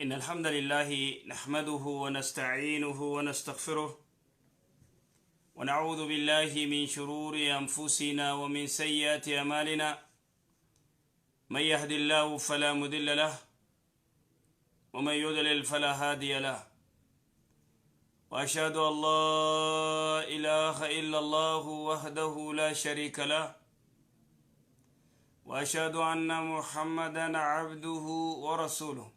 إن الحمد لله نحمده ونستعينه ونستغفره ونعوذ بالله من شرور أنفسنا ومن سيئات أعمالنا، من يهد الله فلا مضل له ومن يضلل فلا هادي له، وأشهد أن لا إله إلا الله وحده لا شريك له، وأشهد أن محمدا عبده ورسوله.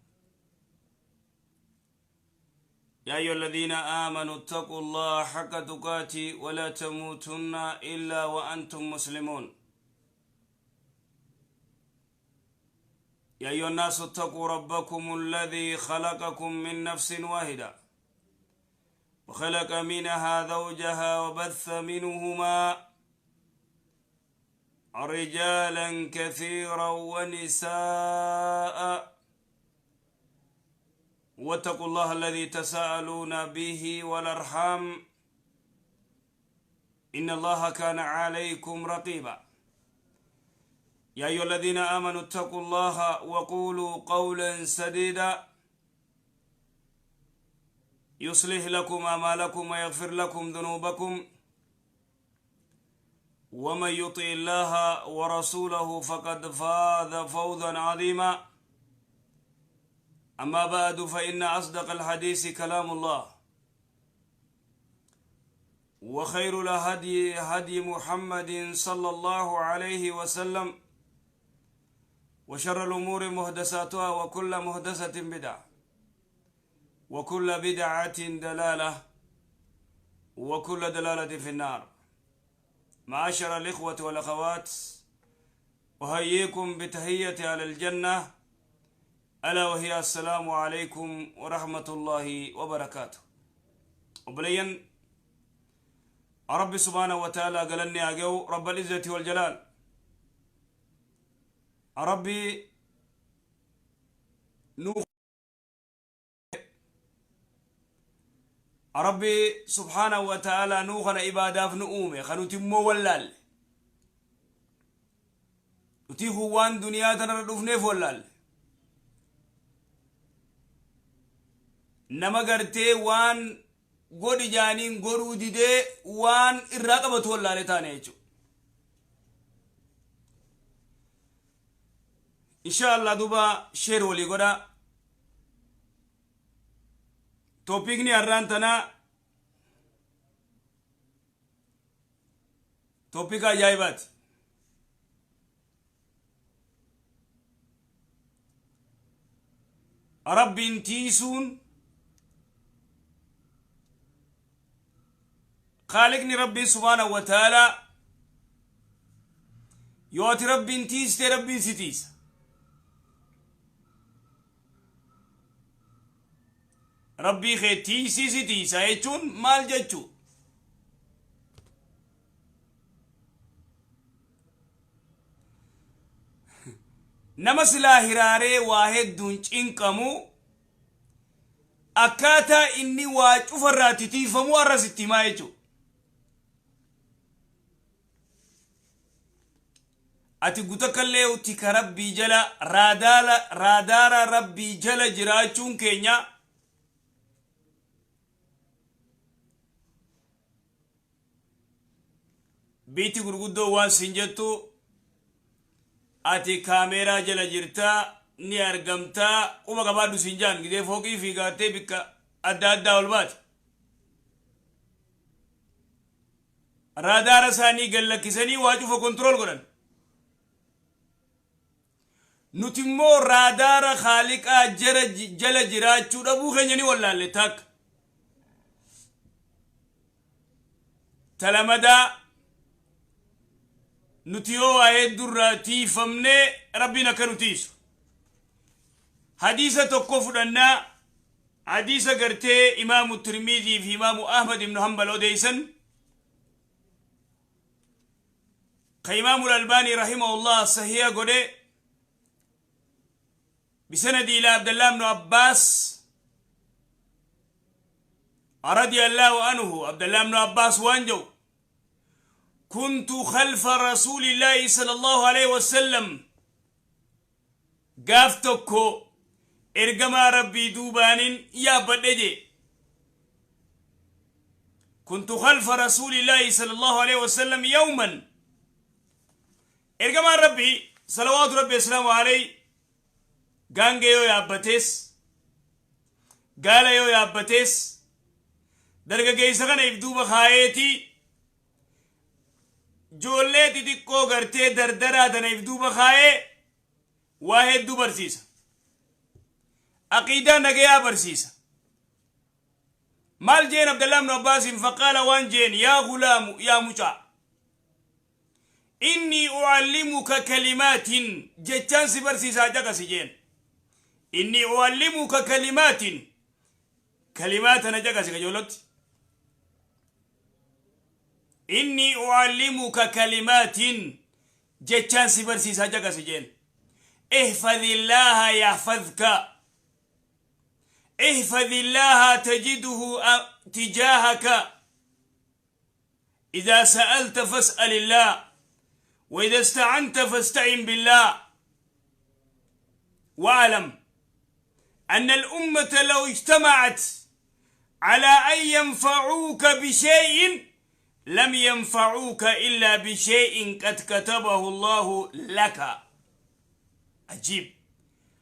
يا أيها الذين آمنوا اتقوا الله حق تقاته ولا تموتن إلا وأنتم مسلمون. يا أيها الناس اتقوا ربكم الذي خلقكم من نفس واحدة وخلق منها زوجها وبث منهما رجالا كثيرا ونساء، واتقوا الله الذي تساءلون به والأرحام إن الله كان عليكم رقيبا. يا أيها الذين آمنوا اتقوا الله وقولوا قولا سديدا يصلح لكم أعمالكم ويغفر لكم ذنوبكم، ومن يطع الله ورسوله فقد فاز فوزا عظيما. أما بعد، فإن أصدق الحديث كلام الله، وخير الهدي هدي محمد صلى الله عليه وسلم، وشر الأمور محدثاتها، وكل محدثة بدعة، وكل بدعة دلالة، وكل دلالة في النار. معاشر الإخوة والأخوات، أحييكم بتحية على الجنة، ألا وهي السلام عليكم ورحمة الله وبركاته. وبلين رب سبحانه وتعالى قالني أجو رب العزة والجلال، ربي نوح ربي سبحانه وتعالى نوخنا إبادة في نؤومي خنوتي مو ولال نتي هوان دنيا تنردفني فولال nama gartee waan godhi jaaniin godhuu didee waan irraa qabatu wallaale taane jechuudha. Insha Allah duuba share walii godha. Topicni har'aan tanaa topic ajaa'ibaati. Rabbiin tiisuun خالقني ربي سبحانه وتعالى يوتي ربي تيس ربي ستيس. ربي خي تيسي ستيس ايتون مال جتشو نمس لا هراري واحد دون چنقمو أكاتا إني واجفراتي تيفمو أرستي ما يجو. Ati gutakallee tika rabbii jala raadaara rabbii jala jiraachuun keenya biitti gurguddoo waan siin jettu ati kaameeraa jala jirtaa ni argamtaa quba qabaadhu siin jaan gidee fooqii fiigaattee bikka adda addaa ol baate. Raadaara isaanii gallakkisanii waa cufa kontirool godhan. Nuti immoo raadaara Khaaliqaa jala jiraachuu dhabuu keenya ni wallaalle takka. Talamadaa nuti yoo waa hedduurraa tiifamnee rabbiin akka nu tiisu. Hadiisa tokko fudhannaa, hadiisa gartee Imaamu Tirmizii fi Imaamu Ahmad ibnu Hanbal odeessan. Ka Imaamu Albaanii rahimahullah sahiha godhe بسند إلى عبد الله بن عباس رضي الله عنه. عبد الله بن عباس وانجو كنت خلف رسول الله صلى الله عليه وسلم قافتكو Ergamaa Rabbii duubaanin yaabbadhe jee. Kuntu khalfa Rasuulillaahi sallallahu alaihi wasallam yawman. Ergamaan Rabbii salawaatu Rabbi wasalaamu alayhi gaangee yoo yaabbatees, gaala yoo yaabbatees, dargaggeessa kana if duuba kaayeetii joollee xixiqqoo gartee dardaraa tana if duuba kaayee waa hedduu barsiisa. Aqiidaa nagayaa barsiisa. Maal jeen Abdallah ibn Abbaasin? Faqaala, waan jeen: "Yaa gulaamu, yaa mucaa, innii ucallimuka kalimaatin, jechaan si barsiisaa caqasi" jeen. "Innii ucallimuka kalimaatin", kalimaa tana caqasi kajoolotti. "Innii ucallimuka kalimaatin", jechaan si barsiisaa caqasi jeen. "احفظ الله يحفظك، احفظ الله تجده تجاهك، إذا سألت فاسأل الله، وإذا استعنت فاستعن بالله، واعلم أن الأمة لو اجتمعت على أن ينفعوك بشيء لم ينفعوك إلا بشيء قد كتبه الله لك". عجيب،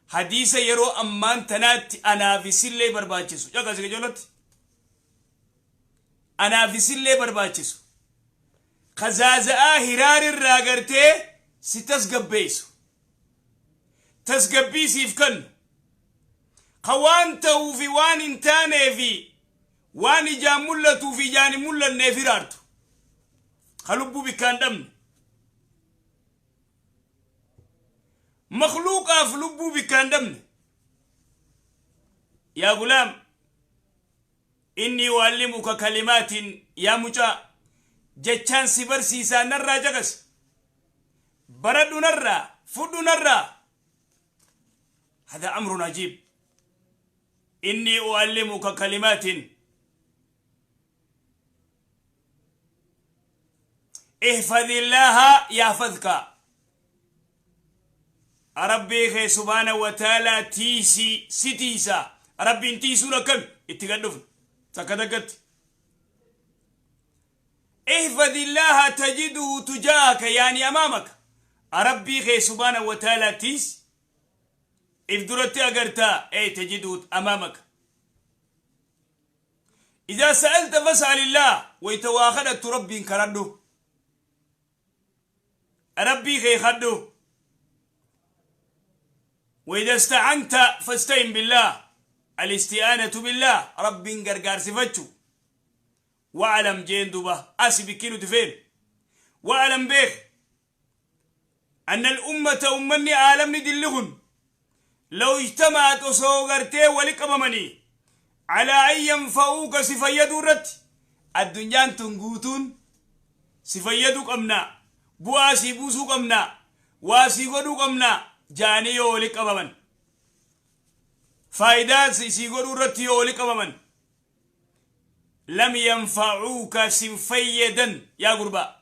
hadiisa yeroo ammaan tanaatti anaaf isillee barbaachisu caqasi qajeelatti, anaaf isillee barbaachisu, kazaaza'aa hiraarirraa gartee si tasgabbeessu, tasgabbii siif kennu, ka waan ta'uu fi waan hin taanee fi waan ijaan mul'atuu fi ijaan hin mul'anneef hiraartu, ka lubbuu bikkaan dhabne, makluuqaaf lubbuu bikkaan dhabne. "يا غلام، إني أعلمك كلمات", yaa mucaa, jechaan si barsiisaa, narraa caqas, baradhu, narraa fudhu, narraa. هذا أمر عجيب. "إني أعلمك كلمات، احفظ الله يحفظك". Rabbii kee سبحانه وتعالى tiisii, si tiisa. Rabbiin tiisuun akkami? Itti gad dhufne takka takkatti. احفظ الله تجده تجاهك، يعني أمامك. Rabbii kee سبحانه وتعالى tiis, if duratti agartaa, ey تجده أمامك. إذا سألت فاسأل الله. Wayta waa kadhattu Rabbiin kadhadhu, Rabbii kee kadhu. وإذا استعنت فاستعن بالله، الاستعانة بالله، رب غرغار سفتشو. واعلم جين دوبا أسي بكينو تفين. واعلم، بيخ، أن الأمة، أمني عالم دلهن، لو اجتمعت، osoo gartee wali qabamanii، على أن ينفعوك، si fayyaduu irratti, addunyaan tun guutuun si fayyaduu qabna, bu'aa sii buusuu qabna, waa sii godhuu qabna jaanii yoo wali qabaman, faayidaa sii godhuu irratti yoo wali qabaman, لم ينفعوك، sin fayyadan yaa gurbaa،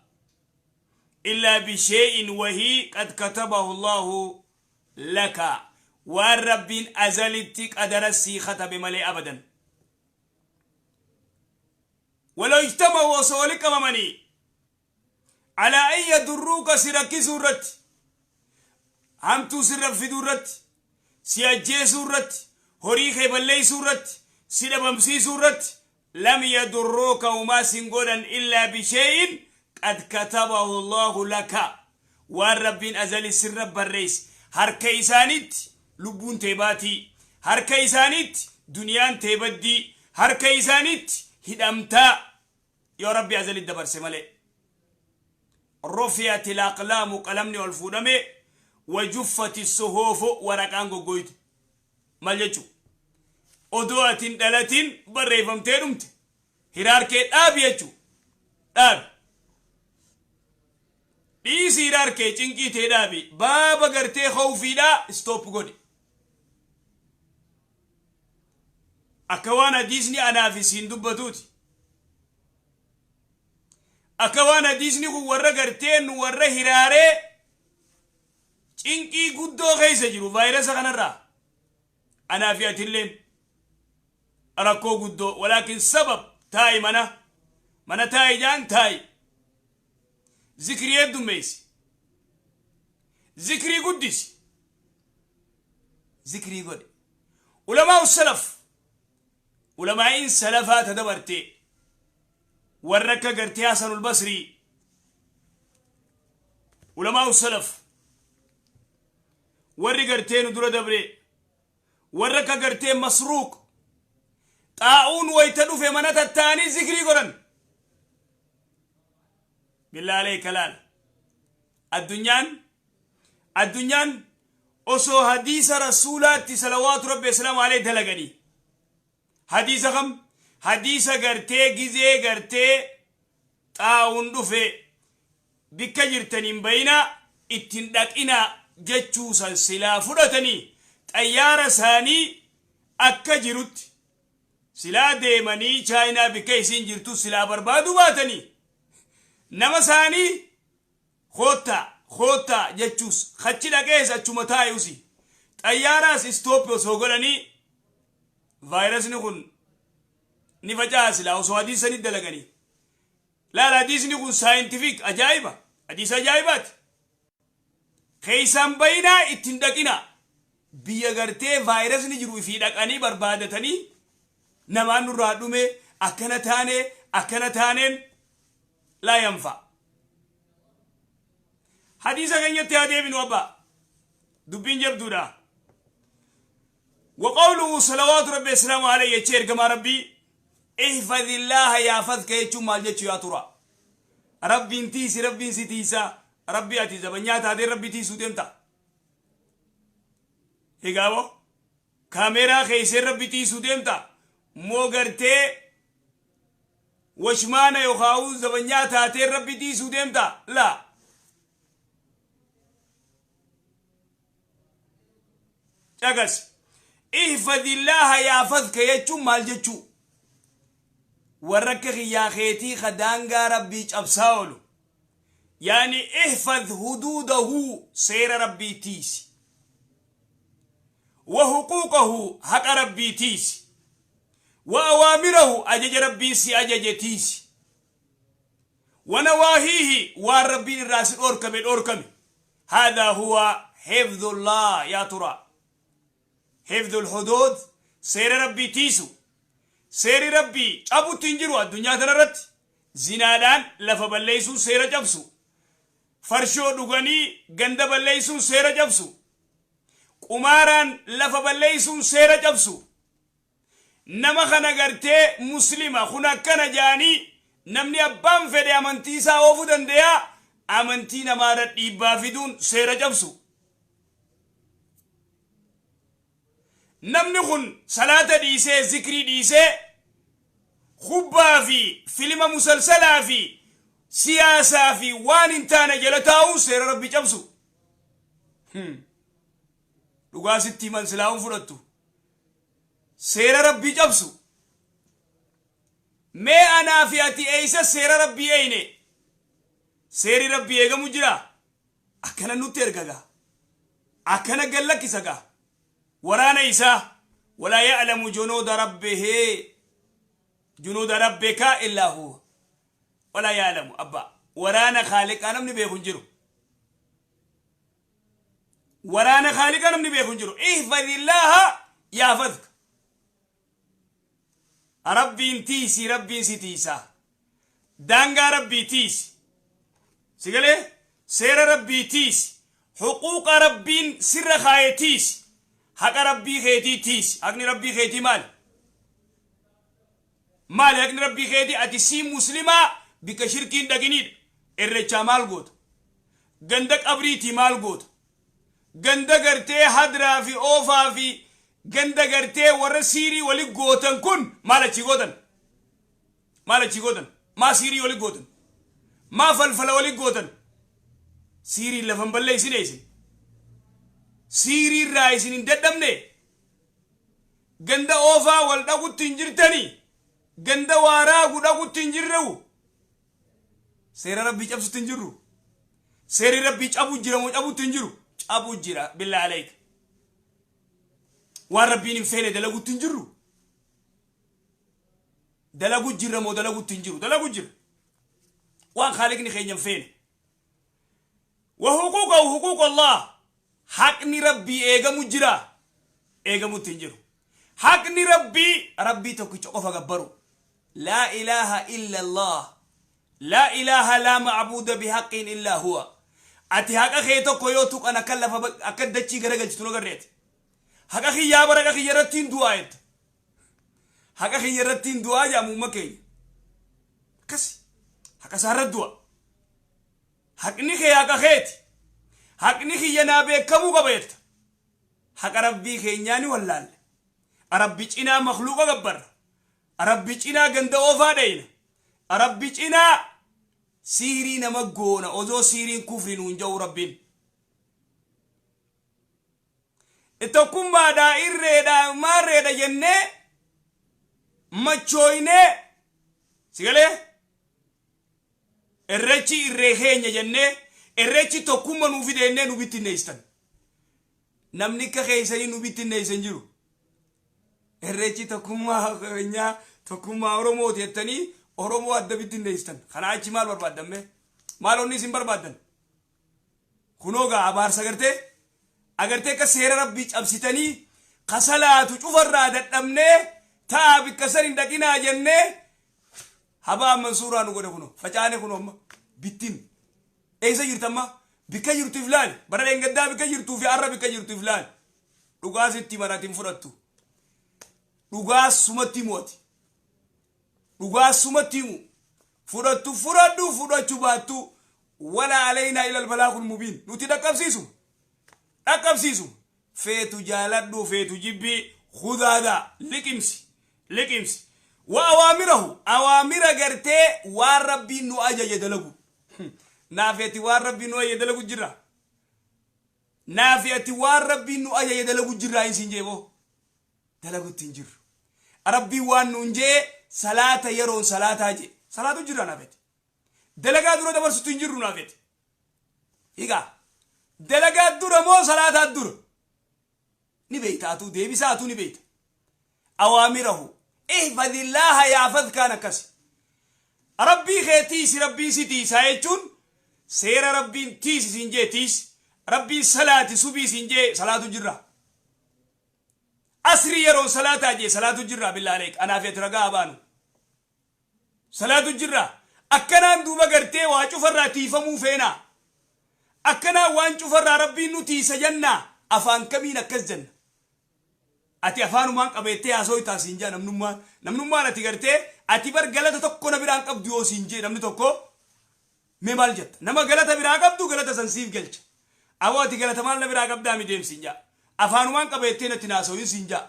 إلا بشيء، wahii، قد كتبه الله لك، waan Rabbiin azalitti qadara sii katabe malee abadan. ولو اجتمعوا، osoo wali qabamanii، على أن يضروك، si rakkisuu irratti, hamtuu sirra fiduu irratti, si ajjeesuu irratti, horii kee balleeysuu irratti, si dhabamsiisuu irratti, لم يضروك، humaa sin godhan، إلا بشيء قد كتبه الله لك، waan Rabbiin azali sirra barreeyse. Harka isaanitti lubbuun tee baatii, harka isaanitti duniyaan tee baddii, harka isaanitti hidhamtaa, yoo Rabbi azali dabarse malee. رفعت الأقلام, qalamni ol fuudhame, وجفت الصحف, waraqaan goggoyte. Maal jechu? Odoo atin dhalatin barreeffamtee dhumte. Hiraarkee dhaabi jechu, dhaabi, dhiisi hiraarkee, cinqii tee dhaabi, baaba gartee khawfiidhaa stop godhi. Akka waan hadiisni anaaf isiin dubbatuuti, akka waan hadiisni kun warra gartee nu warra hiraaree cinqii guddoo keessa jiru, vaayirasa kanarraa Anaa fi atilleen rakkoo guddoo, walaakin sabab taa'i, mana mana taa'i jaan taa'i, zikrii heddummeessi, zikrii guddisi, zikrii godhe. Ulamaa salaf, ulamaa'iin salafaa ta dabarte, warra akka gartee Hasanul Basrii, ulamaa salaf warri gartee nu dura dabre, warra akka gartee Masruuq, xaa'uun wayta dhufe mana tatta'anii zikrii godhan. Billaa alayka, laal, addunyaan osoo hadiisa Rasuulaatti salawaatu Rabbi wasalaamu alayhi dalaganii, hadiisa kam, hadiisa gartee gizee gartee xaa'uun dhufe bikka jirtaniin bayinaa, ittiin dhaqinaa jechuu san silaa fudhatanii, xayyaara isaanii akka jirutti silaa deemanii Chaayinaa bikka isiin jirtu silaa barbaaduu baatanii, nama isaanii koottaa koottaa jechuus achi dhaqees achuma taa'usi, xayyaaraas stop osoo godhanii, vaayirasni kun ni faca'a silaa osoo hadiisanii dalaganii. Laal, hadiisni kun scientific, ajaa'iba, hadiisa ajaa'ibaati. Keeysaan bayinaa, ittiin dhaqinaa, biyya gartee vaayirasni jiru ifii dhaqanii barbaadatanii, namaan nurraa dhume, akkana taane, akkana taaneen laa yanfa. Hadiisa keenyatti haa deebinu abbaa, dubbiin jabduudha. وقوله صلوات ربي السلام عليه, يچ ergamaa Rabbii احفظ الله يحفظك jechuun maal jechuu yaa tura? Rabbiin tiisi, Rabbiin si tiisa. Rabbi ati zabanyaa taatee Rabbi tiisuu deemta? Egaabo kaameeraa keessee Rabbi tiisuu deemta moo gartee washmaana yookaan zabanyaa taatee Rabbi tiisuu deemta? Laa, caqas. احفظ الله يحفظك jechuun maal jechuu? Warra akka kiyyaa keetii ka daangaa Rabbii cabsaa oolu, yaani احفظ حدوده, seera Rabbii tiisi, وحقوقه, haqa Rabbii tiisi, وأوامره, ajaja Rabbiin si ajaje tiisi, ونواهيه, waan Rabbiin irraa si dhorkame dhorkame. هذا هو حفظ الله يا ترى. حفظ الحدود, seera Rabbii tiisu. Seeri Rabbii cabutti hin jiru addunyaa tanarratti. Zinaadhaan lafa balleeysuun seera cabsu, farshoo dhuganii ganda balleeysuun seera cabsu, qumaaraan lafa balleeysuun seera cabsu. Nama kana gartee Muslima kun akkana jaanii, namni abbaan fedhe amantii isaa oofuu danda'a, amantii namaarra dhiibbaa fiduun seera cabsu. Namni kun salaata dhiisee, zikrii dhiisee, kubbaa fi filima musalsalaa fi siyaasaa fi waan hin taane jala taa'uun seera Rabbi cabsu. Dhugaa sitti himan, silaa'uun fudhattu, seera Rabbii cabsu. Mee anaa fi ati eeysa seera Rabbii eeyne? Seeri Rabbii eegamu jira? Akkana nutti ergagaa, akkana gallakkisa gaa waraana isaa. ولا يعلم جنود ربه جنود ربك إلا هو. ولا يعلم abbaa waraana Khaaliqaa namni beeku hin jiru. Waraana Khaaliqaa namni beeku hin jiru. احفظ الله يحفظك. Rabbiin tiisi, Rabbiin si tiisa. Daangaa Rabbii tiisi, si galee? Seera Rabbii tiisi, huquuqa Rabbiin sirra kaaye tiisi, haqa Rabbii keetii tiisi. Haqni Rabbii keetii maali? Maali haqni Rabbii keetii? Ati sii Muslimaa bikka shirkiin dhaqiniidha. Irrechaa maal goota? Ganda qabriitii maal goota? Ganda gartee hadraa fi oofaa fi ganda gartee warra siirii wali gootan kun maal achii gootan? Maal achii gootan? Maa siirii wali gootan? Maa falfala wali gootan? Siiriin lafan balleeysine. Isin siirii irraa isin hin dadhabne. Ganda oofaa wal dhaqutti hin jirtanii, ganda waaraagu dhaqutti hin jirrewu, seera Rabbii cabsutti hin jirru. Seerri Rabbii cabuu jira moo cabutti hin jiru? Cabuu jira. بالله عليك. Waan Rabbiin hin feene dalagutti hin jirru. Dalagu jirra moo dalagutti hin jiru? Dalagu jira. Waan Khaaliqni keenya hin feene. Wa huquuqa huquuqa Allah. Haqni Rabbii eegamu jira. Eegamutti hin jiru. Haqni Rabbii, Rabbii tokkicha qofa gabbaru. Laa ilaaha illa Allah. Laa ilaaha laa ma'buuda bihaqqin illaa huwa. Ati haqa kee tokko yoo tuqan akka lafa akka dachii garagalchitu nu agarreeti. Haqa kiyyaa bara haqa kiyya irratti hin du'aa jetta. Haqa kiyya irratti hin du'aa jedhamu uumma keenya. Akkasi. Haqa isaa irratti du'a. Haqni kee haqa keeti. Haqni kiyya naa beekamuu qaba jetta. Haqa Rabbii keenyaa ni wallaalle. Rabbi cinaa makhluuqa gabbarra. Rabbi cinaa ganda oofaa dheyna. Rabbi cinaa siirii nama goona osoo siiriin kufri nuun ja'u Rabbiin. Tokkummaadhaa, irreedha, maarreedha jennee machooynee, si galee, irrechi irree keenya jennee, irrechi tokkumma nuu fide jennee nu bittinneessitan. Namni akka keessanii nu bittinneessan jiru. Irreechi tokkummaa keenyaa, tokkummaa Oromooti jettanii Oromoo adda bittinneessitan. Kanaa achi maal barbaaddan mee? Maal onni isin barbaaddan? Kunoo gaa abaarsa gartee agartee akka seera Rabbii cabsitanii ka salaatu cufarraa dadhabnee ta'a bikka san hin dhaqinaa jennee habaa mansuuraa nu godhe. Kunoo facaane, kunoo amma bittin. Eessa jirta amma? Bikka jirtu if laali. Bara dheengaddaa bikka jirtuu fi har'a bikka jirtu if laali. Dhugaa sitti maratin fudhattu. Dhugaa sumatti himu ati. Dhugaa sumatti himu. Fudhattu fudhadhu, fudhachuu baattu wala alaynaa ilal balaagul mubiin. Nuti dhaqqabsiisu. Dhaqqabsiisu. Feetu jaaladhu, feetu jibbii, khudaadaa liqimsi, liqimsi. Wa awaamirahu, awaamira gartee waan Rabbiin nu ajaje dalagu. Naafeeti waan Rabbiin nu ajaje dalagu jirra. Naafi ati waan Rabbiin nu ajaje dalagu jirraa hin siin jeeboo. Dalagutti hin jirru. Rabbiin waan nuun jee, salaata yeroon salaataa jee. Salaatu jirra naafeeti. Dalagaa dura dabarsutti hin jirru naafeeti. Higaa. Dalagaa dura moo salaataa dura? Ni beeyta atuu, deebisaa atuu ni beeyta. Awaamirahu. Ihfadillaaha yaafadkaan akkasi. Rabbii kee tiisi, Rabbiin si tiisaa jechuun seera Rabbiin tiisi siin jee tiisi. Rabbiin salaati subii siin jee salaatu jirra. Asrii yeroon salaataa jee salaatu jirra, billaa aleek, anaa fi ati ragaa baanu. Salaatu jirra. Akkanaan duuba gartee waa cufarraa tiifamuu feenaa. Akkanaan waan cufarraa Rabbiin nu tiisa jennaa, afaan kamiin akkas jenna? Ati afaanumaan qabeettee haasoo siin jaa namnummaan. Namnummaan ati gartee ati bar galata tokko na biraan qabdu yoo siin jee namni tokko mee maal jetta? Nama galata biraa qabdu galata san siif galcha. Aboo, ati galata maal na biraa qabdaa mi deemsiin jaa. Afaanumaan qabeettee natti naasooyin siin jaa.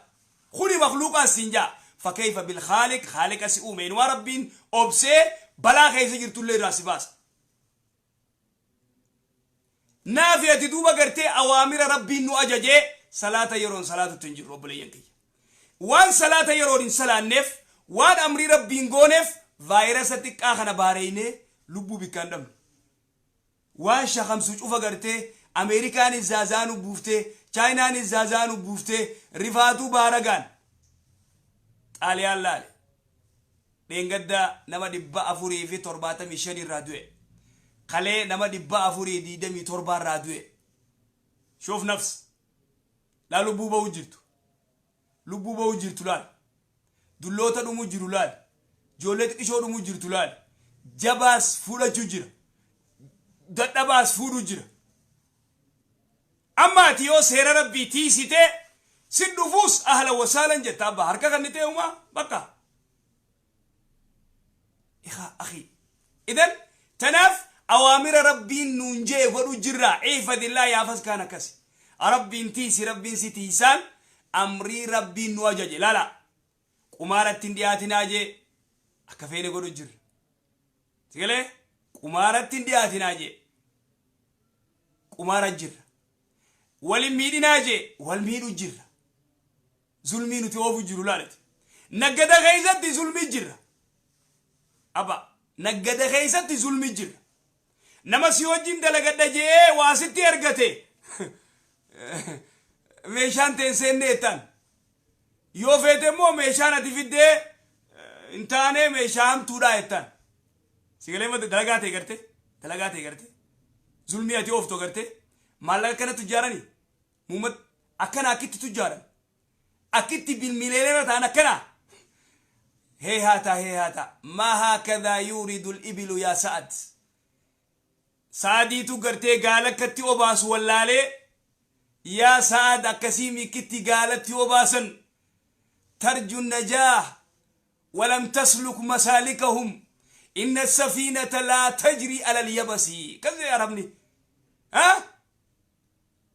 Kuni makluuqaas siin jaa. Fakkeeyfa bil Khaaliq, Khaaliqa si uume, inumaa Rabbiin obsee balaa keessa jirtullee irraa si baasa. Naafi ati duuba gartee awaamira Rabbiin nu ajajee salaata yeroon salaatutti hin jirru, obboleeyyan kiyya. Waan salaata yeroon hin salaanneef, waan amrii Rabbiin gooneef, vaayirasa xiqqaa kana baareynee lubbuu bikkaan dhabne. Waan shakamsu cufa gartee Ameerikaan zaazaanu buuftee, Chaayinaan zaazaanu buuftee, rifaatuu baaragaan. Xaaliyaan laale. Dheengaddaa nama 475 irraa du'e. Kalee nama 427 irraa du'e. Shoof nafs. Laa, lubbuu ba'uu jirtu. Lubbuu ba'uu jirtu laal. Dulloota dhumuu jiru laal. Ijoollee xiqqishoo dhumuu jirtu laal. Jabaas fuudhachuu jira. Dadhabaas fuudhuu jira. Amma ati yoo seera Rabbii tiisitee si dhufuus ahla wasaalan jetta, abba harka kan ta'e uumaa bakka. Ikaa akhi. Idan tanaaf awaamira Rabbiin nuun jee godhu jirra. Ihfadillaa yaafas kaan akkasi. Rabbiin tiisi, Rabbiin si tiisaan amrii Rabbiin nu ajaje. Laala. Qumaaratti hin dhiyaatinaa jee akka feene godhu jirra. Sigalee, qumaaratti hin dhiyaatinaa jee. Qumaara jirra. Wal hin miidhinaa jee wal miidhu jirra. Zulmii nuti oofu jiru laalati. Naggada keessatti zulmii jirra. Abba, naggada keessatti zulmii jirra. Nama si wajjin dalagadha jee waa sitti ergate meeshaan teessee jettaan. Yoo feete immoo meeshaan ati fiddee hin taane, meeshaa hamtuudha jettaan. Sigalee dalagaa ta'e garte, dalagaa ta'e garte, zulmii ati ooftu garte, maallaqa akkana tujjaarani, muummat akkana akkitti tujjaaran, akkitti bilmileelera ta'an akkana. هيهات هيهات ما هكذا يورد الإبل يا سعد. Saadiitu gartee gaala akkatti obaasu wallaalee. Yaa Sa'ad, akkasii mikitti gaalatti obaasan. ترجو النجاة ولم تسلك مسالكهم، إن السفينة لا تجري على اليبس. كذا يا ربني، ها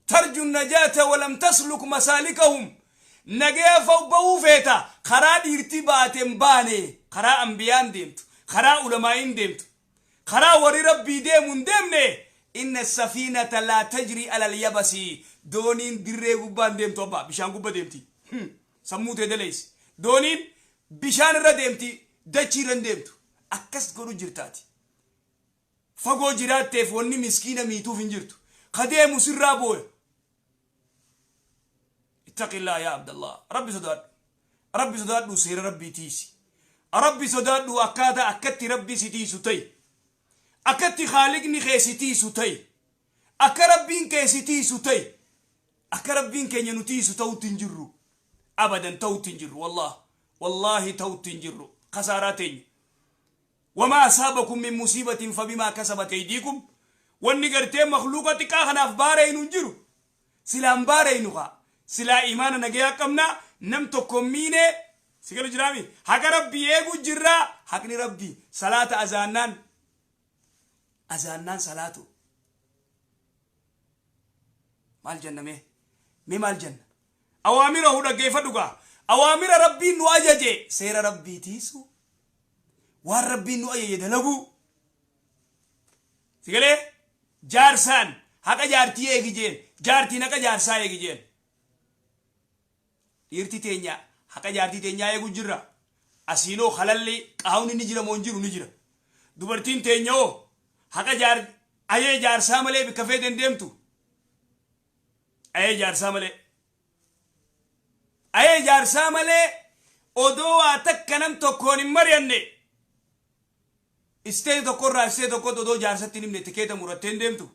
ترجو النجاة ولم تسلك مسالكهم. Nagaya bahuu feeta, karaa dhiirti baateen baane, karaa ambiyaan deemtu, karaa ulamaa'iin deemtu, karaa warri Rabbii deemu hin deemne. إن السفينة لا تجري على اليبس. Dooniin dirree gubbaan deemtu abbaa, bishaan gubba deemti. Sammuu tee dalees, dooniin bishaan irra deemti, dachii irra hin deemtu. Akkas godhu jirtaati. Fagoo jiraatteef wanni miskiina miituuf hin jirtu. Ka deemu sirraa booya. اتق الله يا عبد الله. Rabbi sodaadhu, Rabbi sodaadhu, seera Rabbii tiisi. Rabbi sodaadhu, akkaataa akkatti Rabbi si tiisu ta'i, akkatti Haaliqni kee si tiisu ta'i, akka Rabbiin kee si tiisu ta'i. Akka Rabbiin keenya nu tiisu ta'utti hin jirru, abadan ta'utti hin jirru. Wallah, wallahi, ta'utti hin jirru. Kasaaraa teenya. وما أصابكم من مصيبة فبما كسبت أيديكم. Wanni gartee makluuqa xiqqaa kanaaf baaraynu hin jiru. Silaan baaraynu kaa silaa imaana nagayaa qabna, nam tokko miine. Si galu jiraami? Haqa Rabbii eegu jirraa. Haqni Rabbii salaata azaannaan, azaannaan salaatu. Maal jenna mee? Mee maal jenna? Awaamira dhaggeeffadhu gaa. Awaamira Rabbiin nu ajaje, seera Rabbii tiisu, waan Rabbiin nu ajaje dalaguu. Si galee? Jaarsaan haqa jaartii eegi jeen, jaartiin haqa jaarsaa eegi jeen. Dhiirti teenya haqa jaartii teenyaa eegu jirra. Asiinoo halalli qaawni ni jira moo hin jiru? Ni jira. Dubartiin teenya hoo haqa jaar ayee jaarsaa malee bikka feeten deemtu? Ayee jaarsaa malee, ayee jaarsaa malee odoo waa takka nam tokkoon hin mari'anne, istee tokkorraa istee tokkotti odoo jaarsatti hin himne tikeeta murattee hin deemtu,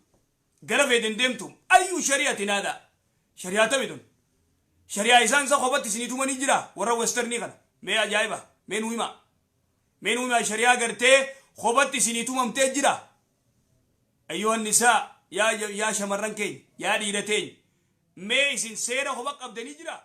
gara feeten deemtu. Ayyuu shari'atiin aadaa shari'aa tami tun? Shari'aa isaan isa kophatti isinii tumanii jira warra westernii kana. Mee ajaa'iba, mee nu hima, mee nu hima, shari'aa gartee kophatti isinii tumamtee jira? أيها النساء, yaa shamarran keenya, yaa dhiira teenya, mee isin seera kopha qabdanii jira?